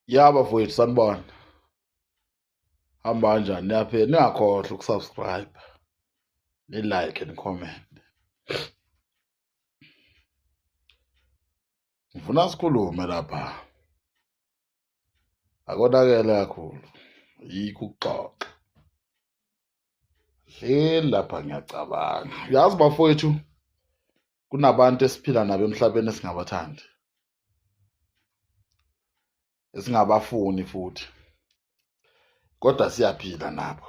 Ya bafowethu sanibona. Hamba kanjani niyaphila ningakhohlwa ukusubscribe ni like and comment. Ngifuna sikhulume lapha. Akonakele kakhulu. Yikho ukuxoxa. Hleli lapha ngiyacabanga. Uyazi bafowethu kunabantu esiphila nabo emhlabeni esingabathandi. Esingabafuni futhi. Kodwa siyaphila nabo.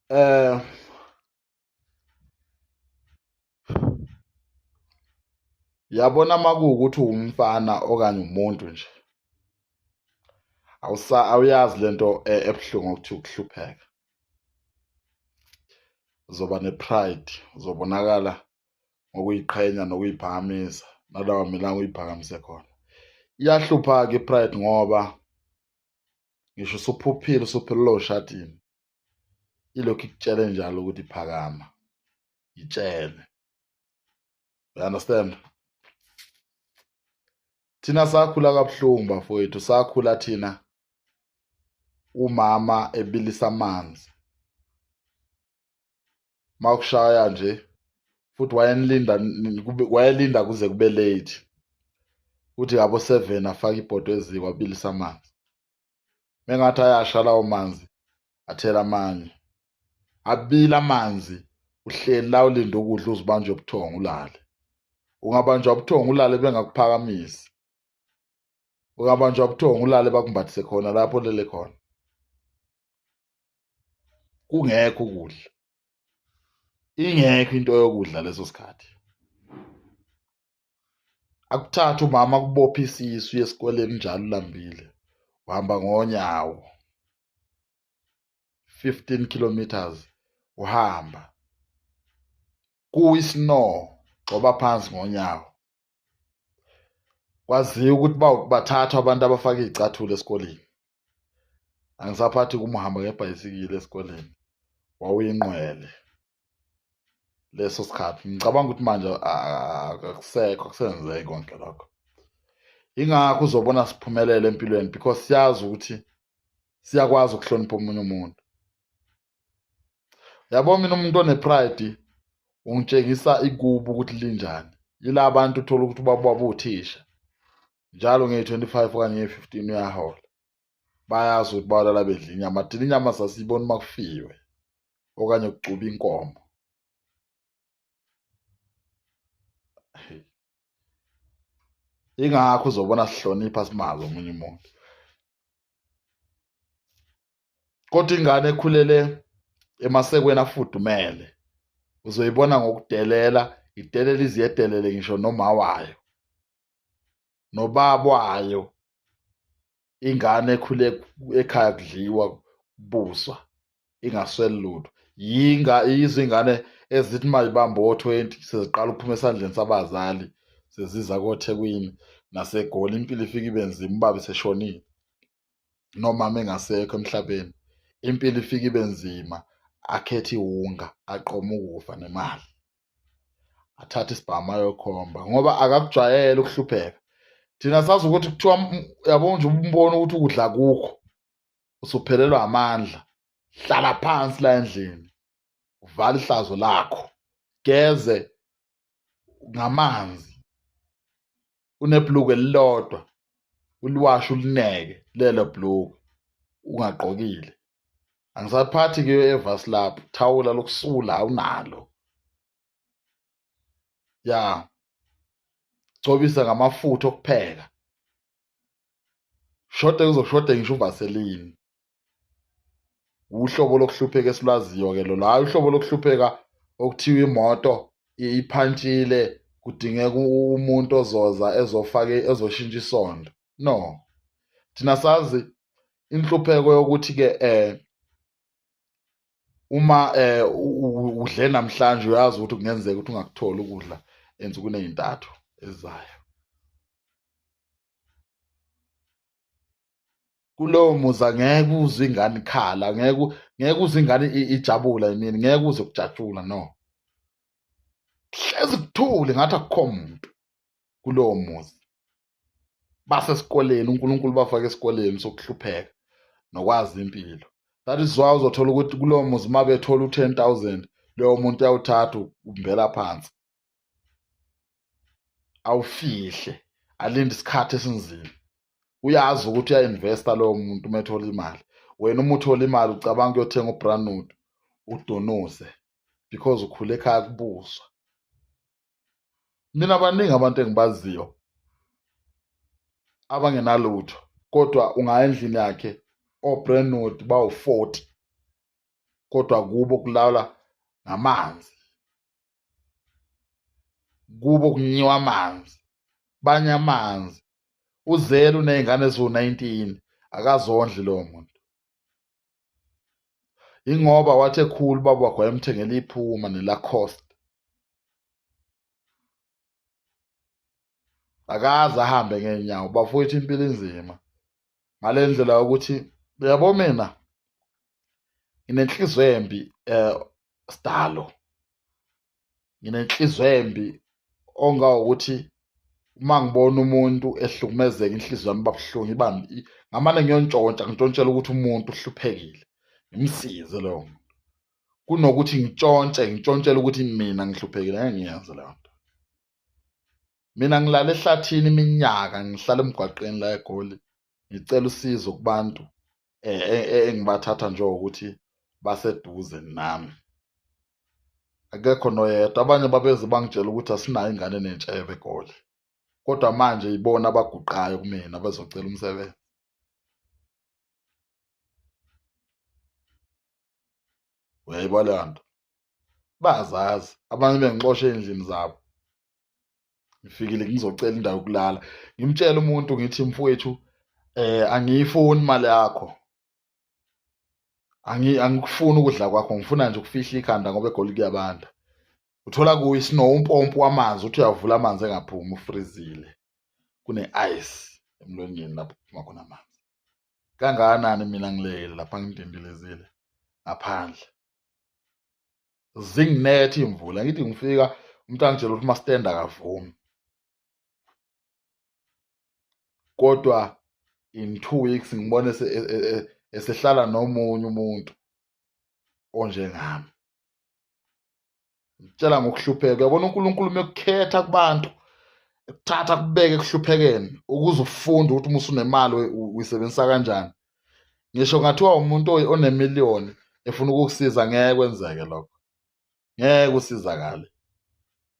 Eh Yabona makuwukuthi uwumfana okanye umuntu nje awusa awuyazi lento e, ebuhlungu okuthi ukuhlupheka uzoba ne-pride uzobonakala ngokuyiqhenya nokuyiphakamisa nalawa melanga uyiphakamise khona iyahlupha-ke i-pride ngoba ngisho usuphuphile usuphelelwe ushatini ilokhu ikutshele njalo ukuthi phakama itshele you understand thina sakhula kabuhlungu bafowethu sakhula thina umama ebilisa amanzi makushaya nje futhi wayelinda wayelinda kuze kube late kuthi ngabo 7 afake ibhodo eziko abilisa amanzi mengathi ayasha lawo manzi athela amanye abila amanzi uhleli la ulinde ukudla uzibanjwe ubuthongo ulale ungabanjwa ubuthongo ulale bengakuphakamisi ungabanjwa ubuthongo ulale bakumbathise khona lapho olele khona kungekho ukudla ingekho into yokudla leso sikhathi Akuthathe umama akubophe isisu uye esikoleni njalo ulambile uhamba ngonyawo 15 kilometers uhamba kuyi-snow gxoba phansi ngonyawo kwaziwa ukuthi bathathwa abantu abafaka iy'cathulo esikoleni angisaphathi kumuhamba ngebhayisikili esikoleni wawuyinqwele leso sikhathi ngicabanga ukuthi manje akusekho akusenzeki konke lokho ingakho uzobona siphumelele empilweni because siyazi ukuthi siyakwazi ukuhlonipha omunye umuntu yabo mina umuntu onepride ungitshengisa ikubo ukuthi linjani yila bantu uthola ukuthi ubaba wabo uthisha njalo ngeyi-25 okanye ngeyi-15 uyahola bayazi ukuthi balala bedla inyama thina inyama sasiyibona uma kufiwe okanye kucuba inkomo ingakho uzobona sihlonipha simazi omunye umuntu kodwa ingane ekhulele emasekweni afudumele uzoyibona ngokudelela idelela iziyedelele ngisho noma wayo nobaba wayo ingane ekhule ekhaya kudliwa kubuswa ingasweli lutho yinga yizo ingane ezithi uma ibamba o-20 seziqala ukuphuma esandleni sabazali seziza koThekwini naseGoli impilo ifike ibe nzima ubaba eseshonile nomama engasekho emhlabeni impilo ifike ibe nzima akhethe iwunga aqome ukufa nemali athathe isibhamu ayokhomba ngoba akakujwayele ukuhlupheka thina sazi ukuthi kuthiwa yabo nje umbona ukuthi ukudla kukho usuphelelwa amandla hlala phansi la endlini uvala ihlazo lakho geze ngamanzi unebhuluku elilodwa uliwashe ulineke lelo bhuluku ungagqokile angisaphathi ke evasi lapho thawula lokusula awunalo ya gcobisa ngamafutha okupheka shode kuzoshode ngisho uvaseline uhlobo lokuhlupheka esilwaziyo ke lolo hayi uhlobo lokuhlupheka okuthiwa imoto iphantshile kudingeka umuntu ozoza ezofake ezoshintsha isondo no thina sazi inhlupheko yokuthi ke eh uma eh udle namhlanje uyazi ukuthi kungenzeka ukuthi ungakutholi ukudla ensukwini ezintathu ezizayo kulowo muzi angeke uzwe ingane ikhala ngeke ngeke uzwe ingane ijabula imini ngeke uze kujatshula no hlezi kuthule ngathi akukho muntu kulowo muzi. Basesikoleni, uNkulunkulu bafake esikoleni sokuhlupheka nokwazi impilo. That is why uzothola ukuthi kulowo muzi uma bethola u-10,000, loyo muntu uyawuthatha umbela phansi, awufihle, alinde isikhathi esinzima. Uyazi ukuthi uya-investa lowo muntu uma ethola imali. Wena uma uthola imali ucabanga ukuyothenga ubrand, udonuze, because ukhule ekhaya kubuzwa. Mina baningi abantu engibaziyo abangenalutho, kodwa ungaya endlini yakhe obrand bawu-40, kodwa kubo kulawula ngamanzi, kubo kunyiwa amanzi, banye amanzi. Uzele uney'ngane eziwu-19, akazondli lowo muntu. Ingoba wathi ekhula ubaba wakhe wayemthengela iphuma neLacoste, akaze ahambe ngeenyawo. Bafowethu, impilo inzima ngale ndlela yokuthi, uyabo, mina nginenhliziyo embi, sidalo, nginenhliziyo embi ongawukuthi uma ngibona umuntu ehlukumezeka inhliziyo yami iba buhlungu, iba ngamane ngiyontshontsha, ngintshontshela ukuthi umuntu uhluphekile, ngimsize loyo muntu, kunokuthi ngitshontshe ngintshontshele ukuthi mina ngihluphekile. Ngeke ngiyenze leyo nto. Mina ngilala ehlathini iminyaka, ngihlala emgwaqeni la eGoli, ngicela usizo kubantu engibathatha njengokuthi baseduze nami. Akekho noyedwa. Abanye babeze bangitshela ukuthi asinayo ingane enentshebe eGoli, kodwa manje yibona abaguqayo kumina bezocela umsebenzi. Uyayibona leyo nto? Bayazazi. Abanye bengixosha ey'ndlini zabo, ngifikile ngizocela indawo yokulala, ngimtshela umuntu ngithi, mfowethu, angiyifuni imali yakho, angikufuni ukudla kwakho, ngifuna nje ukufihla ikhanda ngoba eGoli kuyabanda. Uthola kuyo isnow, umpompo wamanzi, uthi uyavula amanzi engaphumi, ufrizile, kune-ice emlonyeni lapho kuphuma khona amanzi. Kangakanani mina ngilele lapha ngidindilizile ngaphandle, zinginetha imvula, ngithi ngifika umuntu angitshela ukuthi masitenda akavumi, kodwa in 2 weeks ngibone esehlala nomunye umuntu onjengami. Ngitshela ngokuhlupheka. Uyabona, uNkulunkulu uma ekukhetha kubantu, ekuthatha kubeke ekuhluphekeni ukuze ufunde ukuthi uma usunemali uyisebenzisa kanjani. Ngisho ngathiwa umuntu onemiliyoni efuna ukukusiza, ngeke kwenzeke lokho, ngeke usizakale,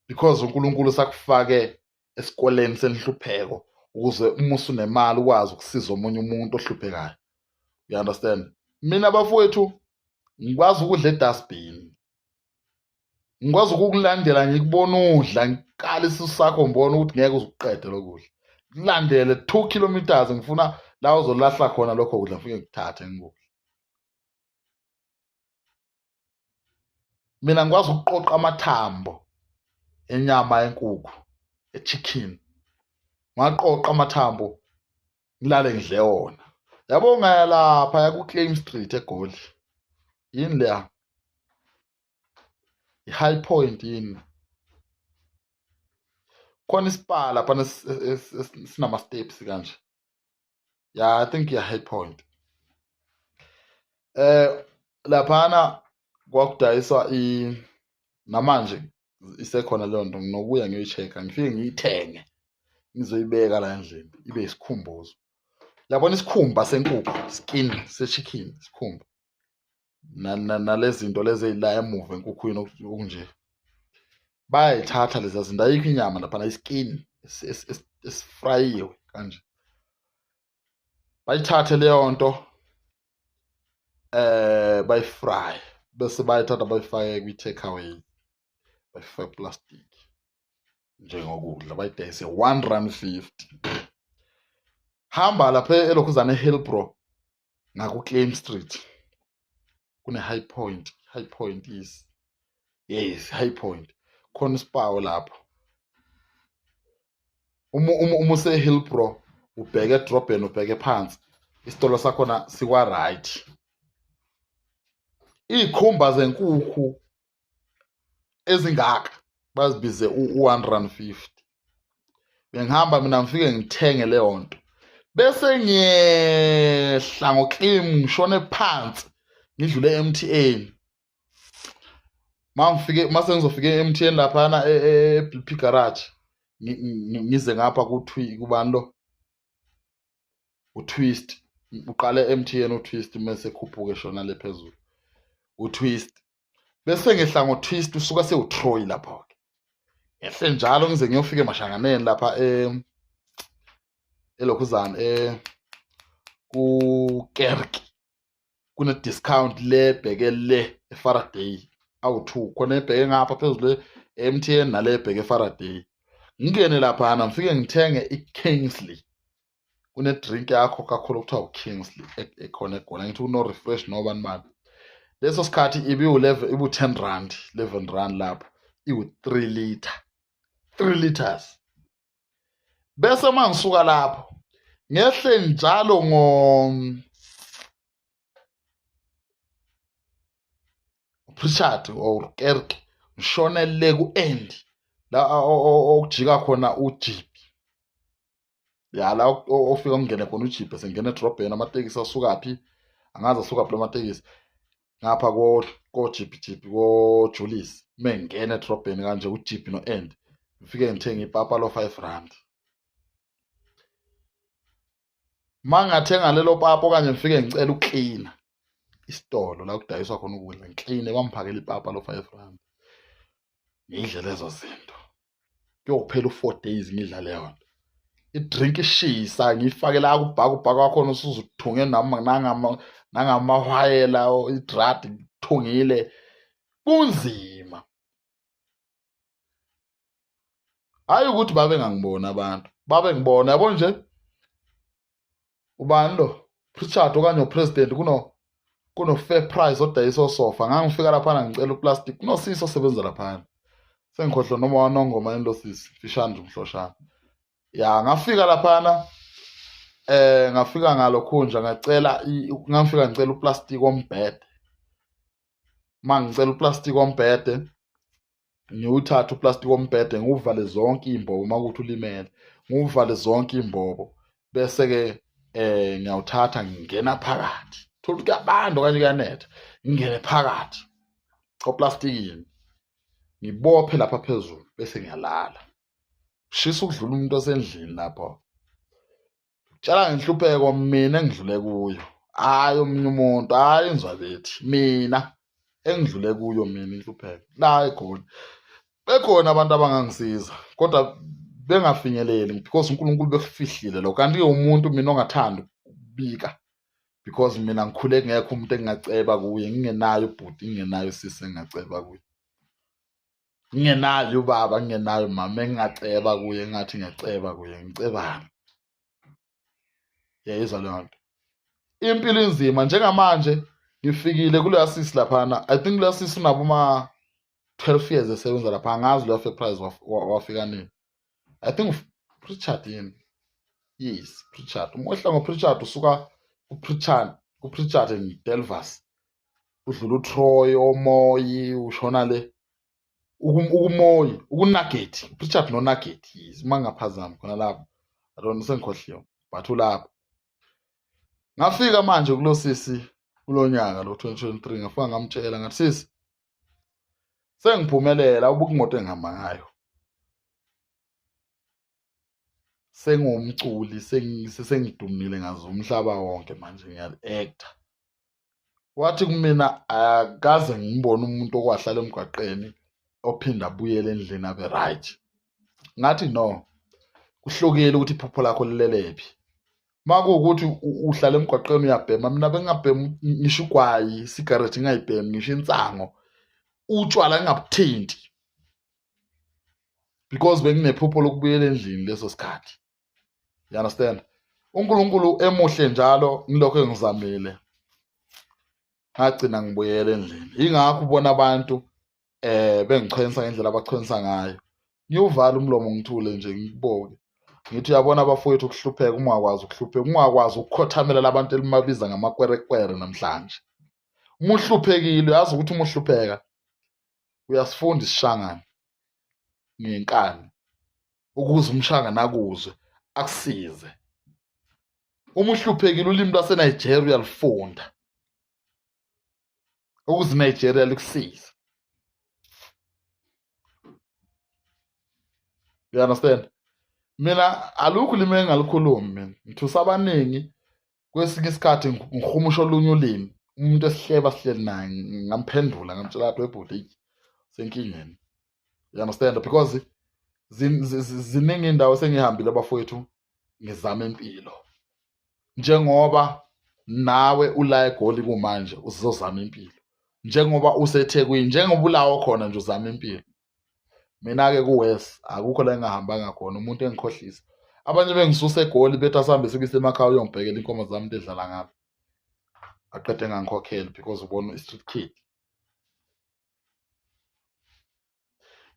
because uNkulunkulu sakufake esikoleni senhlupheko ukuze uma usunemali ukwazi ukusiza omunye umuntu ohluphekayo. You understand? Mina bafowethu, ngikwazi ukudla edustbin, ngikwazi ukukulandela ngikubona udla, ngikala isisu sakho, ngibona ukuthi ngeke uzukuqede lokudla, kulandele 2 kilometers, ngifuna la uzolahla khona lokho kudla, ngifike ngikuthathe ngikudla. Mina ngikwazi ukuqoqa amathambo enyama yenkukhu, e-chicken, ngaqoqa amathambo, ngilale ngidle wona. Yabo, ungaya lapha yaku-Claim Street eGoli, yini leya, i-High Point, yini, khona ispa lapha sinama-steps kanje. Yeah, I think ya High Point. Laphana kwakudayiswa i, namanje isekhona leyo nto, nginokuya ngiyoyi-check-a, ngifike ngiyithenge, ngizoyibeka la endlini ibe isikhumbuzo. Yabona isikhumba senkukhu, skin se-chicken, isikhumba nalezi zinto lezi ey'la emuva enkukhwini okunje, bayayithatha lezi zinto. Ayikho inyama laphana, iskin esifrayiwe kanje, bayithathe leyo nto, bayifry, bese bayithatha bayifake kwi-take away, bayifake plastic njengokudla, bayidayise R1.50. Hamba lapha elokhuzana eHillbrow ngaku-Claim Street, kune-High Point, High Point is, yes, High Point, khona isipawo lapho. Uma use-Hillbrow ubheke edrobheni, ubheke phansi, isitolo sakhona sikwa-right. Iy'khumba zenkukhu ezingaka bazibize u-R1.50. Bengihamba mina ngifike ngithenge leyo nto, bese ngiyehla ngoklim, ngishone phansi, ngidlule e-MTN. Mangifike mase ngizofika e-MTN laphana e-BP garage, ngize ngapha kuthwi kubani lo uTwist, uqale e-MTN uTwist, mese khuphuke shona le phezulu uTwist, bese ngehla ngoTwist usuka sewuTroy lapho-ke, ngehle njalo ngize ngiyofika emashanganeni lapha elokhuzana kuKerk, kune-discount le ebheke le eFaraday awu-2, khona ebheke ngapha phezulu e-MTN nale ebheke eFaraday. Ngingene laphana ngifike ngithenge i-Kingsley, kune-drink yakho kakhulu okuthiwa u-Kingsley ekhona eGoli, ngithi uno-refresh nobani bani. Leso sikhathi ibiwu-11, ibu-10 rand, 11 rand lapho, iwu-3 liter, 3 liters. Bese uma ngisuka lapho ngehle njalo ngo Pritchard or Kerk, ngishone le ku-end la okujika khona ujipi, ya la ofika ungene khona ujipe sengena edrobheni, amatekisi asukaphi angazi asukaphi lamatekisi ngapha kojipi jipi koJulius, mengena edrobheni kanje ujipi no-end, ngifike ngithenge ipapa lo 5 rand. Mangathenga lelo papa okanye ngifike ngicela ukuklina isitolo la kudayiswa khona ukudla, ngikline bamphakela ipapa lo 5 rand, ngidle lezo zinto. Kuyophela u-4 days ngidla leyo nto, idrink ishisa ngiyifake la kubhaka, ubhaka wakhona usuzuthunge nangamahwayela idradi thungile, kunzima. Hayi ukuthi babengangiboni abantu, babengibona yabo nje ubani lo Pritchard okanye upresident, kuno fair price odayisa osofa. Ngangifika laphana ngicela uplastic, kunosisi osebenza laphana, sengikhohlwa noma wanongoma yini lo sisi, mfishane nje umhloshana ya. Ngafika laphana ngafika ngalokhunja ngacela, ngafika ngicela uplastic wombhede. Mangicela uplastic wombhede, ngiwuthathe uplastic wombhede ngiwuvale zonke iy'mbobo, uma kuwukuthi ulimele ngiwuvale zonke iy'mbobo, bese-ke ngiyawuthatha ngingena phakathi, thola ukuthi kuyabanda okanye kuyanetha, ngingene phakathi koplastikini ngibophe lapha phezulu, bese ngiyalala. Shisa ukudlula umuntu osendlini lapho. Tshela ngenhlupheko mina engidlule kuyo, hhayi omunye umuntu, hhayi inzwabethi, mina engidlule kuyo mina inhlupheko la eGoli. Bekhona abantu abangangisiza kodwa bengafinyeleli because uNkulunkulu bekufihlile lokho. Kanti-ke umuntu mina ongathandi ukubika because mina ngikhule kungekho umuntu engingaceba kuye, ngingenayo ubhuti, ngingenayo usisi engingaceba kuye, ngingenayo ubaba, ngingenayo umama engingaceba kuye, engathi ngiyaceba kuye, ngicebani? Yayizwa leyo nto. Impilo inzima njengamanje. Ngifikile kuleya sisi laphana, I think kuleya sisi unabo ma 12 years esebenza lapha, angazi leya fair price wafika nini. I think Pritchard yini, yes, Pritchard. Uma wehla ngoPritchard usuka kuPritchard, kuPritchard and Delvers, udlula uTroy oMoyi, ushona le ukuMoyi, ukuNugget, uPritchard noNugget, yes, uma ngingaphazami khona lapho, I don't know, sengikhohliwe, but ulapho. Ngafika manje kulo sisi kulonyaka lo 2023, ngafika ngamtshela ngathi, sisi, sengiphumelela, ubuka imoto engihamba ngayo, sengiwumculi, sengidumile ngazo umhlaba wonke manje, ngiya-actor. Wathi kumina, akaze ngimbone umuntu okwahlala emgwaqeni ophinda abuyele endlini abe right. Ngathi no, kuhlukile ukuthi iphupho lakho lilelephi. Uma kuwukuthi uhlala emgwaqeni uyabhema, mina bengingabhemi ngisho ugwayi, isigarethi ngingayibhemi, ngisho insango, utshwala ngingabuthinti because benginephupho lokubuyela endlini leso sikhathi. You understand? UNkulunkulu emuhle njalo, ngilokho engizamile ngagcina ngibuyela endlini. Yingakho ubona abantu bengichwensa ngendlela abachwensa ngayo. Ngiyuvala umlomo ngithule nje, ngibuke ngithi uyabona abafowethu, ukuhlupheka, uma ungakwazi ukuhlupheka, uma ungakwazi ukukhothamela labantu elimabiza ngamakwerekwere namhlanje, uma uhluphekile uyazi ukuthi uma uhlupheka uyasifunda isishangane ngenkani. Ukuze umshangane akuzwe akusize. Uma uhluphekile ulimi lwaseNigeria uyalufunda ukuze iNigeria likusize. You understand? Mina alukho ulimi engingalukhulumi mina. Ngithusa abaningi kwesinye isikhathi ngihumusha olunye ulimi umuntu esihleba sihleli naye ngamphendula ngamtshela athi webhuti senkingeni. You understand? Because ziningi indawo sengihambile bafowethu ngizama impilo. Njengoba nawe ula eGoli kumanje uzozama impilo. Njengoba useThekwini, njengoba ulawo khona nje uzama impilo. Mina-ke ku-worse akukho la engingahambanga khona umuntu engikhohlisa. Abanye bengisusa eGoli bethi asihambe sikuyise emakhaya uyongibhekela inkomo zami into edlala ngami. Aqede engangikhokheli because ubona i-street kid.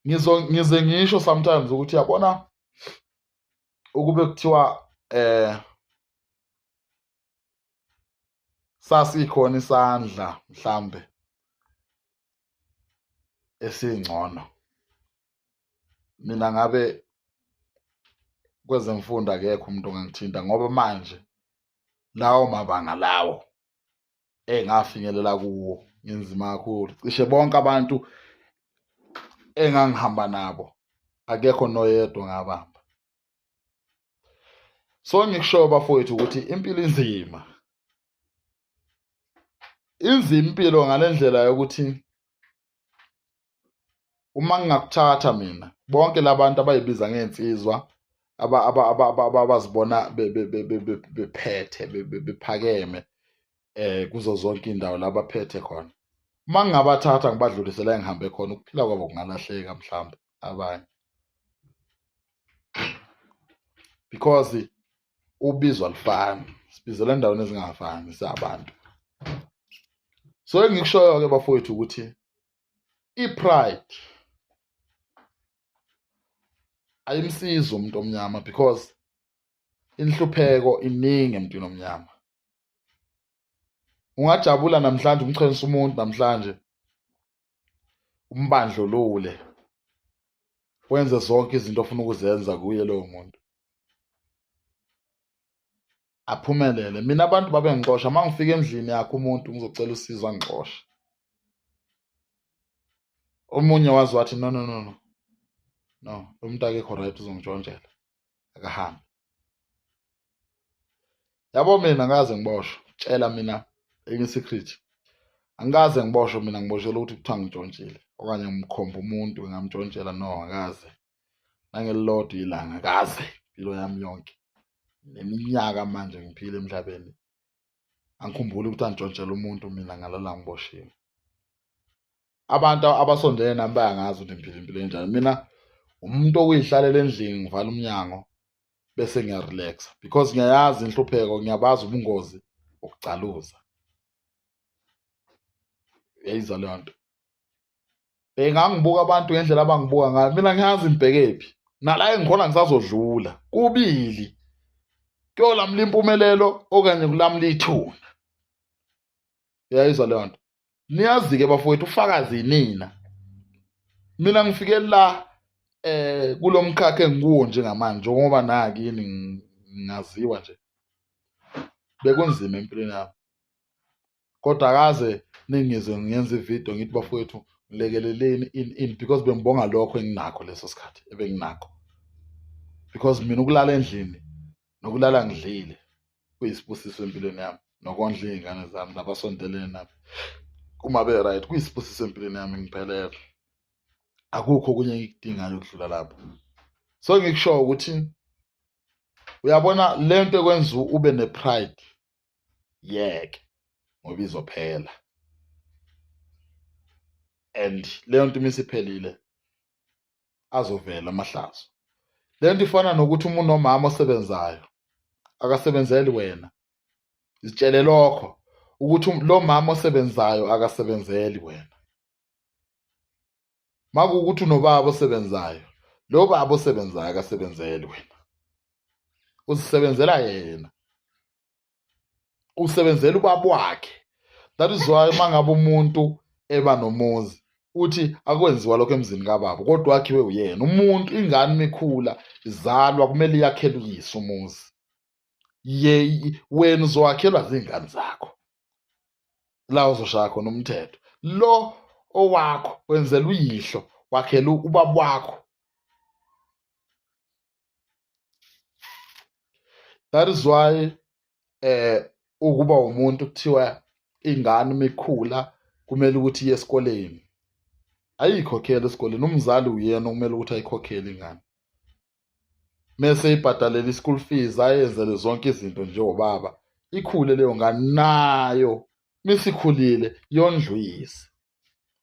Ngizo ngize ngisho sometimes ukuthi yabona ukube kuthiwa sasikhona isandla mhlambe esingcono mina ngabe kwezemfundo akekho umuntu ongangithinta ngoba manje lawo mabanga lawo engafinyelela kuwo nginzima kakhulu cishe bonke abantu engangihamba nabo akekho noyedwa ngabamba. So ngikushoyo bafowethu ukuthi impilo inzima, inzima impilo ngale ndlela yokuthi uma ngingakuthatha mina bonke labantu abayibiza ngey'nsizwa abazibona bephethe bephakeme kuzo zonke iy'ndawo la baphethe khona, uma ngingabathatha ngibadlulise la engihambe khona ukuphila kwabo kungalahleka mhlawumbe abanye because ubizo alufani, sibizelwa endaweni ezingafani singabantu. So engikushoyo-ke bafowethu ukuthi i-pride ayimsizi umuntu omnyama because inhlupheko iningi emntwini omnyama. Ungajabula namhlanje umchenisa umuntu namhlanje umbandlulule wenze zonke izinto ofuna ukuzenza kuye lowo muntu aphumelele. Mina abantu babengixosha uma ngifika endlini yakhe umuntu ngizocela usizo angixoshe. Omunye waze wathi no no no no no lo muntu akekho right uzongitshontshela akahambe. Yabo mina ngikaze ngiboshwe, tshela mina enye secret. Angikaze ngiboshwe mina ngiboshelwe ukuthi kuthiwa ngitshontshile okanye ngimkhomba umuntu ngamtshontshela no akaze. Nangelilodwa ilanga akaze impilo yami yonke. Neminyaka manje ngiphila emhlabeni. Angikhumbuli ukuthi antshontshela umuntu mina ngalala ngiboshiwe. Abantu abasondelene nami bayangazi ukuthi ngiphila impilo enjani. Mina umuntu okuyihlalela endlini ngivala umnyango bese ngiyarelaxa because ngiyayazi inhlupheko, ngiyabazi ubungozi bokucaluza. Uyayizwa leyo nto? Bengangibuka abantu ngendlela abangibuka ngayo, mina ngiyazi ngibhekephi nala engikhona ngisazodlula kubili, kuyolamula impumelelo okanye kulamula ithuna. Uyayizwa leyo nto? Niyazi-ke bafowethu ufakazi yinina. Mina ngifike la kulo mkhakha engikuwo njengamanje njengoba nakini ngaziwa nje, bekunzima empilweni yami kodwa akaze ningizwe ngiyenza ividiyo ngithi bafowethu ngilekeleleni in in because bengibonga lokho enginakho leso sikhathi ebenginakho because mina ukulala endlini nokulala ngidlile kuyisibusiso empilweni yami nokondla iy'ngane zami nabasondelene nami uma be-right kuyisibusiso empilweni yami ngiphelele akukho okunye engikudingayo ukudlula lapho. So ngikusho ukuthi uyabona le nto ekwenza ube ne-pride yeke ngoba izophela and leyo nto uma isiphelile azovela amahlazo. Le nto ifana nokuthi uma unomama osebenzayo akasebenzeli wena, zitshele lokho ukuthi lo mama osebenzayo akasebenzeli wena. Makuwukuthi unobaba osebenzayo, lo baba osebenzayo akasebenzeli wena, uzisebenzela yena, usebenzela ubaba wakhe. That is why uma ngabe umuntu eba nomuzi Uthi akwenziwa lokho emzini kababa, kodwa wakhiwe uyena. Umuntu ingane mikhula izalwa kumele iyakhele uyise umuzi. Ye wena uzowakhelwa zingane zakho. La uzoshaya khona umthetho. Lo owakho wenzela uyihlo, wakhela ubaba wakho. That is why ukuba umuntu kuthiwa ingane mikhula kumele ukuthi iye esikoleni. Ayikhokhele esikoleni, umzali uyena okumele ukuthi ayikhokhele ingane. Mese ibhadalela i-school fees, ayenzele zonke izinto njengobaba. Ikhule leyo ngane nayo misikhulile yondluyise.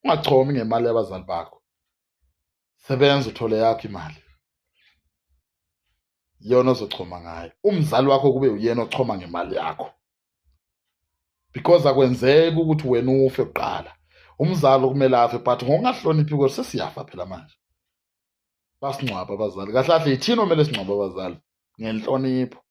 Ungachomi ngemali yabazali bakho. Sebenza uthole yakho imali. Iyona ozochoma ngayo. Umzali wakho kube uyena ochoma ngemali yakho. Because akwenzeki ukuthi wena ufe kuqala. Umzali kumele afe, but ngokungahloniphi kwethu sesiyafa phela manje. Basingcwaba abazali. Kahle kahle yithina omele singcwabe abazali ngenhlonipho.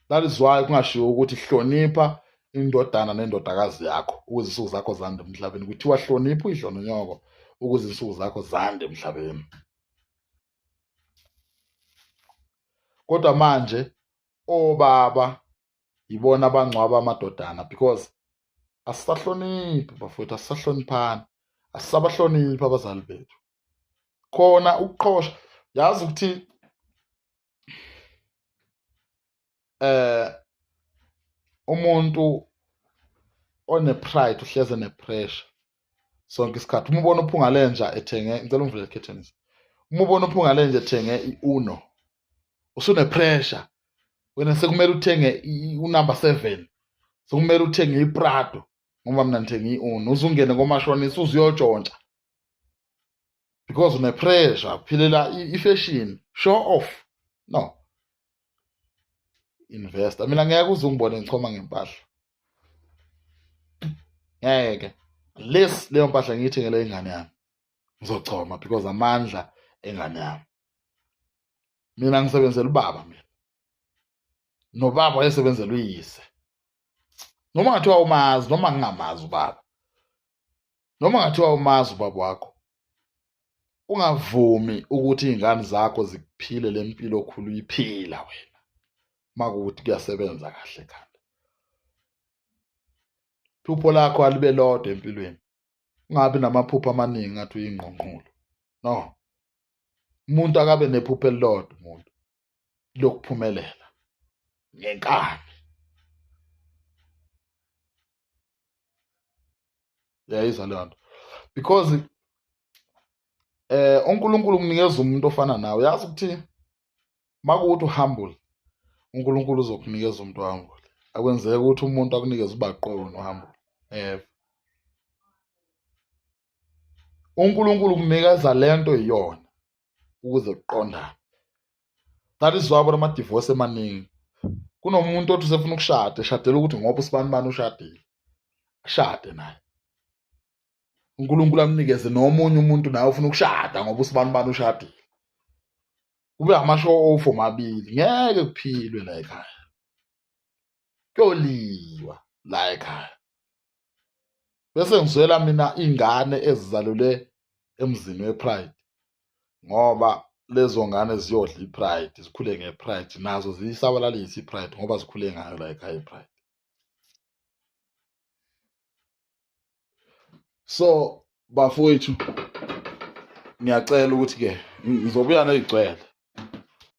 That is why kungashiwo ukuthi hlonipha indodana nendodakazi yakho ukuze insuku zakho zande emhlabeni. Kuthiwa hlonipha uyihlo nonyoko ukuze insuku zakho zande emhlabeni. Kodwa manje obaba yibona abangcwaba amadodana because asisahloniphi bafowethu, asisahloniphani, asisabahloniphi abazali bethu. Khona ukuqhosha, yazi ukuthi umuntu one pride uhleze ne pressure sonke isikhathi. Uma ubona uphunga lenja ethenge, ngicela ungivulele curtains. Uma ubona uphunga lenja ethenge iUno, usune pressure wena, sekumele uthenge unumber 7, sekumele uthenge iPrado ngoba mina ngithenge iUno. Uzungene komashonisa uzuyotshontsha because une pressure, uphilela i-fashion, show off. No, investor. Mina ngeke uze ungibone ngichoma ngempahla, ngeke. Unless leyo mpahla ngiyithengele ingane yami, ngizochoma because amandla engane yami. Mina ngisebenzela ubaba, mina nobaba wayesebenzela uyise. Noma ngathiwa umazi noma ngingamazi ubaba, noma ngathiwa umazi ubaba wakho, ungavumi ukuthi iy'ngane zakho zikuphile le mpilo okhulu uyiphila wena, makuwukuthi kuyasebenza kahle ekhanda. Iphupho lakho alibe lodwa empilweni, ungabi namaphupho amaningi ngathi uyingqongqolo. No, umuntu akabe nephupho elilodwa, umuntu lokuphumelela ngenkani. Uyayizwa leyo nto? Because uNkulunkulu ukunikeza umuntu ofana nawe. Yazi ukuthi makuwukuthi uhumble, uNkulunkulu uzokunikeza umuntu ohumble. Akwenzeki ukuthi umuntu akunikeze ubaqobo nohumble. uNkulunkulu ukunikeza lento iyona ukuze kuqondane. That is why bona ama-divorce emaningi. Kunomuntu othi usefuna ukushada, eshadela ukuthi ngoba usibani bani ushadile, ashade naye. uNkulunkulu amnikeze nomunye umuntu naye ufuna ukushada ngoba usibani bani ushadile. Kube ama-show off omabili, ngeke kuphilwe la ekhaya. Kuyoliwa la ekhaya. Bese ngizwela mina ingane ezizalelwe emzini wepride, ngoba lezo ngane ziyodla ipride, zikhule ngepride, nazo ziyisabalalise ipride ngoba zikhule ngayo la ekhaya ipride. So bafowethu, ngiyacela ukuthi ke ngizobuya nezigcwele.